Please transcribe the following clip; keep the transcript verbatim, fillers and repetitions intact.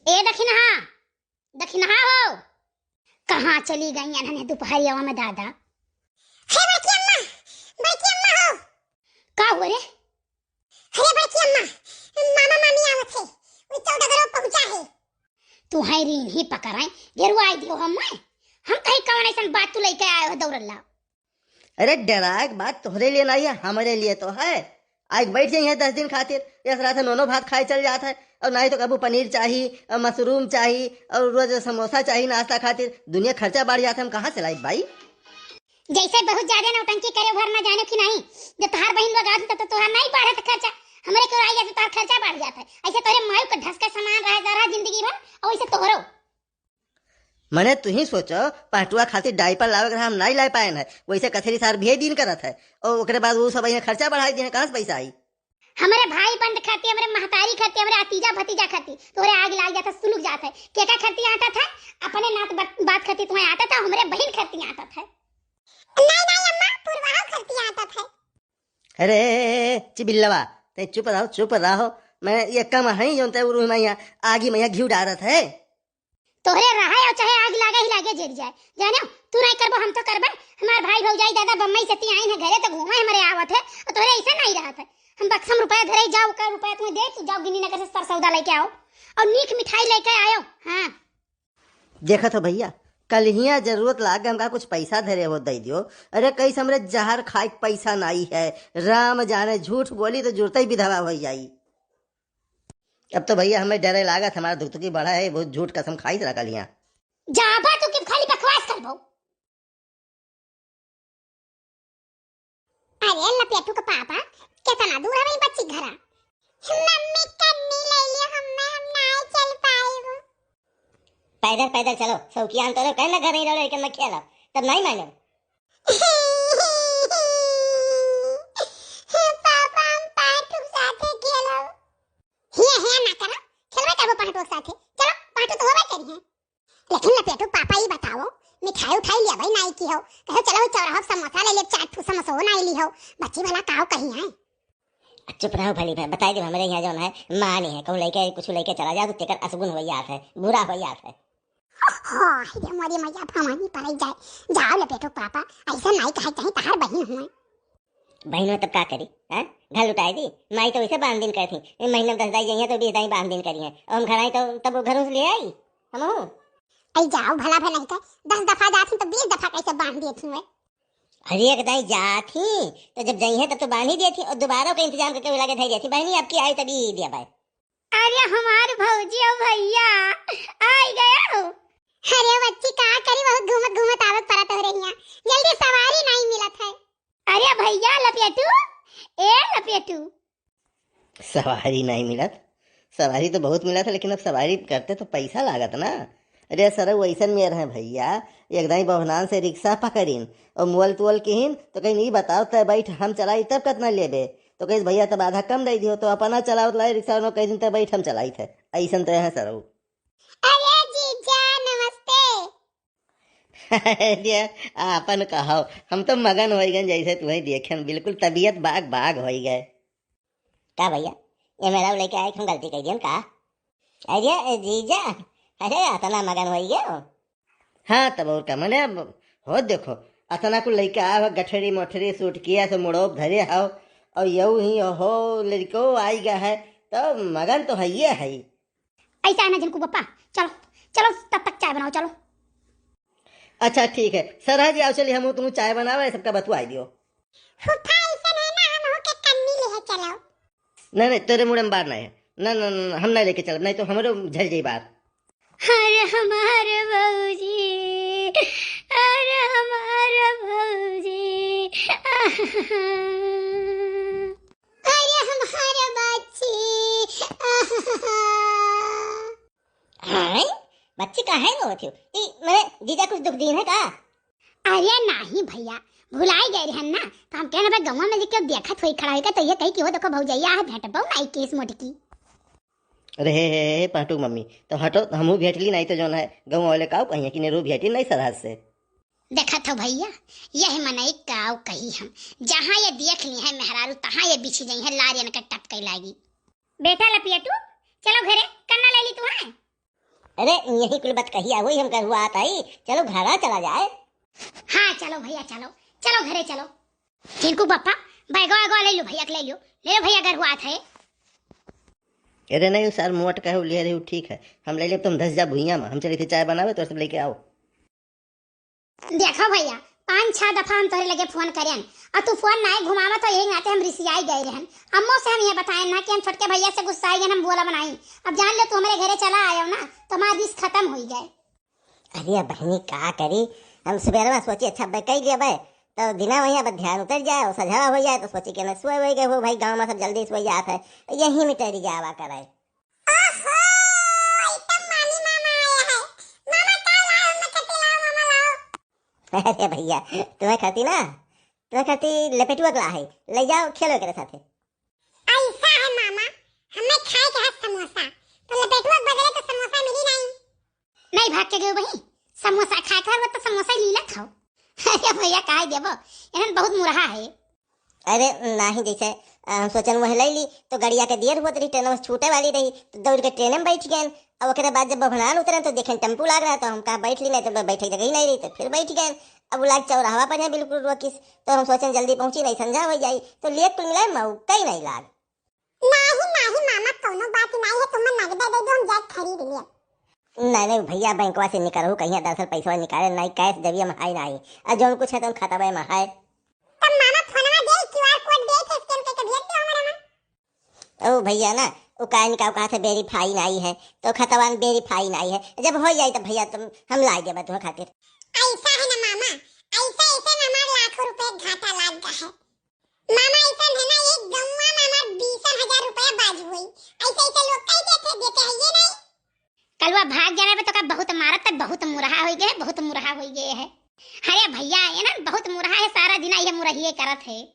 ए दखिनहा, दखिनहा हो, कहाँ चली गई अनहने दुपहरियावा में दादा? हे बड़की अम्मा, बड़की अम्मा हो। का हो रे? अरे बड़की अम्मा, मामा मामी आवत है, वो चौदह गरो पहुँचा है। तू है रीन ही पकड़ाई, डेरवाई दियो हम मैं। हम कहीं कवन ऐसन बात तू लेके आए हो दौड़ल्ला? अरे डेराए के बात तोहरे लिए नहीं है, हमरे लिए तो है। आइके बैठ जाइए दस दिन खातिर, यस रात नोनो भात खाए चल जात है, और नहीं तो कबू पनीर चाही, और मशरूम चाही, और रोज समोसा चाही नाश्ता खातिर। दुनिया खर्चा बढ़ जात है, हम कहाँ से लाई भाई? जैसे बहुत ज्यादा नौटंकी करे भर ना जाने कि नहीं, जब तोहार बहिन लोग आवत तब तो तोहार नहीं बढ़त खर्चा, हमरे क्यों आई जात तोहार खर्चा बढ़ जात है। ऐसे तोहरे मायू के ढस के समान रहा, रहा जिंदगी भर, और वैसे तोहरो। मने तुही सोचो, पहटुआ खातिर डायपर लावे के रहा, हम नाई लाए पाएन है, वैसे कथरी सार भेज दिन करत है, और ओकरे बाद वो सब यहाँ खर्चा बढ़ाई दिए, कहाँ से पैसा आई? हमरे भाई बंद खाती, हमरे महतारी खाती, हमरे अतीजा भतीजा खाती, तोहरे आग लाग जात है, सुलुक जात है। केका खाती आटत है? अपने नात बत-, बात खाती तुम्हें आटत है, हमरे बहिन खाती आटत है। नहीं, नहीं अम्मा, पुरवाहो खाती आटत है। अरे चिबिल्लवा, ते चुप रहो, चुप रहो। मैं ये कम है, जोन ते उरुह में यहाँ आगी में यहाँ घिउ डारत है। तोहरे रहे और चाहे आग लागे ही लागे, जर जाए, जाने तू नहीं करबो, हम तो करबे। हमार भाई भौजाई दादा बम्बई से ती आइन है घरे, तो घूमे हमरे आवत है, और तोहरे ऐसे नहीं रहत है। हम बक्सम रुपया धरे, जाओ का रुपया तुम्हें दे, तू जाओ गिनी नगर से सर सौदा लेके आओ, और नीक मिठाई लेके आयो। हाँ। देखत हो भैया, कल हिया जरूरत लाग हमका कुछ पैसा धरे हो दे दियो। अरे कैसे हमरे जहर खाए के पैसा नहीं है, राम जाने झूठ बोली तो जुरते ही विधवा हो जाई। अब तो भैया हमें डरे लागत, हमारा दुखतुकी बढ़ा है, बहुत झूठ कसम खाई रहा कल हिया। जाबा तू कि खाली बकवास करबो। अरे लपेटू के पापा, कितना दूर हवे बच्ची घरा? मम्मी कन्नी ले लियो हमें, हम नाय चल पाएब। पैदल पैदल चलो, सौकियान तो कहना घर ही रहो, लेकिन मैं खेलब, तब नहीं मानो। पापा हम पांटू के साथे खेलब। हिया हिया ना करा, खेलबे करबो पांटू के साथे। चलो पांटू तो होबे करी है। लेकिन लपेटू पापा, ई बताओ, मिठाई उठाई लेबै नाई की हो? कहो, चलो, चौराहा समोसा ले ले, चार ठू समोसो नाई ली हो। बच्ची भला काव कही है? चुप रहो भली भाई, बताई दे, हमरे यहाँ जौन है, माँ नहीं है, कहूँ लेके, कुछ लेके चला जाओ, तो तेकर असगुन हो जात है, बुरा हो जात है। हो, हे रे मोरी मैया, भवानी पड़े जाए। जाओ लपेटू पापा, ऐसा नाई कहे चाहे तहार बहिन हुए। बहिन में तब का करी, हैं? घर लुटाई दी। माई तो वैसे बांध दिन करती, ए महीना में दस दाई जाइए तो बीस दाई बांध दिन करी हैं। और हम घर आई तो तब वो घरों से ले आई, हम हूँ। आई जाओ, भला भला नहीं कर, दस दफा जाती तो बीस दफा कैसे बांध देती हूँ मैं? अरे एक दाई जाती तो जब जाई है तब तो बांध ही देती और दोबारा का इंतजाम करके वो लगे धई देती। बहनी आपकी आई तभी दिया भाई। अरे हमार भौजी और भैया आई गया हो। अरे बच्ची का करी, बहुत घूमत घूमत आवक परत हो रही है, जल्दी सवारी नहीं मिलत है। अरे भैया लपेटू, ए लपेटू। सवारी नहीं मिलत, सवारी तो बहुत मिलत है, लेकिन अब सवारी करते तो पैसा लागत ना। अरे सरऊ वैसन में रहे भैया, एक दाई बभनान से रिक्शा पकड़िन और मोल तोल किहिन तो कहीं, "ई बताओ तय बैठ हम चलाई तब कितना लेबे?" तो कहिस, "भैया तब आधा कम दे दियो।" तो अपना चलावत लाई रिक्शा, उन्हों कह दिन तय बैठ हम चलाई थे। ऐसन तो है सरऊ। अरे जीजा नमस्ते। अरे, आपन कहो, हम तो मगन होइ गए जैसे तुम्हें देखे, बिल्कुल तबीयत बाग बाग होइ गए। का भैया, ये मेरा लेके आए, हम गलती कर दियन का? अरे जीजा, अरे अतना मगन होइ गए हो? हाँ, तब और का, मने अब हो देखो, अतना कुल लेके आए हो, गठरी मोठरी सूट किया से मुड़ोप धरे हो, और यू ही हो लड़को आई गया है, तो मगन तो है ये है। ऐसा है ना झिनकू पप्पा, चलो, चलो तब तक चाय बनाओ, चलो। अच्छा ठीक है सरहा जी, आओ चलिए हम तुम चाय बनावे, सबका बतुआई दियो। फूफा ऐसा है ना, हम हो के कन्नी ले है, चलो। नहीं नहीं, तेरे मुड़े में बार नहीं है, ना ना ना, हम नहीं लेके चलब, नहीं तो हमारे झड़ जाई बार। अरे हमारे भौजी, अरे हमारे भौजी, अरे हमारे बच्ची। हाँ? बच्ची काहे रोवत हो? ई, मने, जीजा कुछ दुख दीन है का? अरे नाही भैया, भुलाई गए रहन ना, तो हम कहन बे गौवा में जे केहू देखत होई खड़ा होई का, तो ये कही कि वो देखो भौजैया है, भेंटबो नाई केस मोटकी। अरे हे, हे, हे, पांटू मम्मी, तो हटो, हमहू भेंटली नाई तो जौन है, गौवा वाले काव कहिए कि नेहरू भेंटी नाई सरहद से। देखत हो भैया, यह मनई काव कही हम, जहाँ ये देख ली है मेहरारू, तहाँ ये बिछी जाई है, लारियन के टपके लागी। बेटा लपियटू, चलो घरे, कन्ना ले ली तू है। अरे, यही कुल बतकहिया होई, हम गरुआत हई, चलो घरा चला जाए। हाँ, चलो भैया, चलो, चलो घरे चलो। टिंकू पापा, बैगवा वैगवा ले लो भैया के, ले लो, ले लो भैया, गरुआत है। अरे नहीं, उ सार मोट कहे, उ लिहे रही, उ ठीक है, हम ले लेब, तुम धस जा भुइयां में, हम चली थी चाय बनावे, तो सब लेके आओ। देखो भैया, पाँच छह दफा हम तोहरे लगे फोन करेन, और तू फोन नाहीं घुमावा, तो यही नाते हम रिसियाई गए रहन। अम्मो से हम ये बताएन ना कि हम छोटके भैया से गुस्साई गए, हम बोला बनाई। अब जान लो, तू हमारे घरे चला आयो ना, तो हमारा रिस खत्म होई गए। अरे बहनी, का करी, हम सुबेरवा सोची, अच्छा, अब कई लेबे, तो दिना वहीं अब ध्यान उतर जाए और सझवा हो जाए, तो सोची कि ना सोए हो गए हो भाई, गाँव में सब जल्दी सोए जात है, तो यहीं में टरी जावा करे। ओहो, ई तो मामी मामा आया है। मामा, का लाओ, मैं कहते लाओ, मामा, लाओ। अरे भैया, तुम्हें खाती ना, तुम्हें खाती लपेटुआ के ला है, ले जाओ, खेलो एकरे साथे। ऐसा है मामा, हमें खाए के है समोसा, तो लपेटुआ के बदले तो समोसा मिली नहीं। नहीं भाग के गयो बही, समोसा खाए के है, वो तो समोसा ही लीला खाओ। अरे भैया, काहे देबो, इन्हन बहुत मुरहा है। अरे नाही, जैसे, अ, हम सोचन वह ले ली, तो गड़िया के देर होत रही, ट्रेन छूटे वाली रही, तो दौड़ के ट्रेन में बैठ गए। अब ओकरे बाद जब बभनान उतरे, तो देखें टेम्पू लाग रहा, तो हम कहा बैठ ली, नहीं तो बै-, बैठे जगह ही नहीं रही, तो फिर बैठ गए। अब उ लाग चौराहवा पर है बिल्कुल रोकिस, तो हम सोचन जल्दी पहुँची, नहीं संझा हो जाई, तो लेट कुल मिला मौका ही नहीं लाग। नाही, नाही मामा, कौनो बात नाही है, तुम नगदे दे दो, हम जाके खरीद लेब। नहीं, नहीं भैया, बैंकवा से निकलहु कहिया, दरअसल पैसवा निकाले नहीं, कैश जबिया में है नहीं, और जौन कुछ है तो खतबे में है। तब मामा फोनवा दे, क्यूआर कोड दे, थे स्कैन करके भेज दो हमारा में। ओ भैया ना, उ काहे निकाल कहा से वेरीफाई नहीं है, तो खतवा में वेरीफाई नहीं है, जब हो जाई तो भैया तुम हम ला देबे तुम्हें खातिर। ऐसा है ना मामा, ऐसा ऐसे में हमार लाखों रुपए घाटा लाग गया है। मामा, ऐसन है ना, एक गौवा में हमार बीसन हजार रुपया बाजू होई। ऐसे ऐसे लोग कह देते, देते हैं ये नहीं। कलुआ भाग जाने पे तो का बहुत मारत है, बहुत मुरहा होई गए, बहुत मुरहा होई गए है। अरे भैया, ये ना बहुत मुरहा है, सारा दिन ये मुरहिए करत है।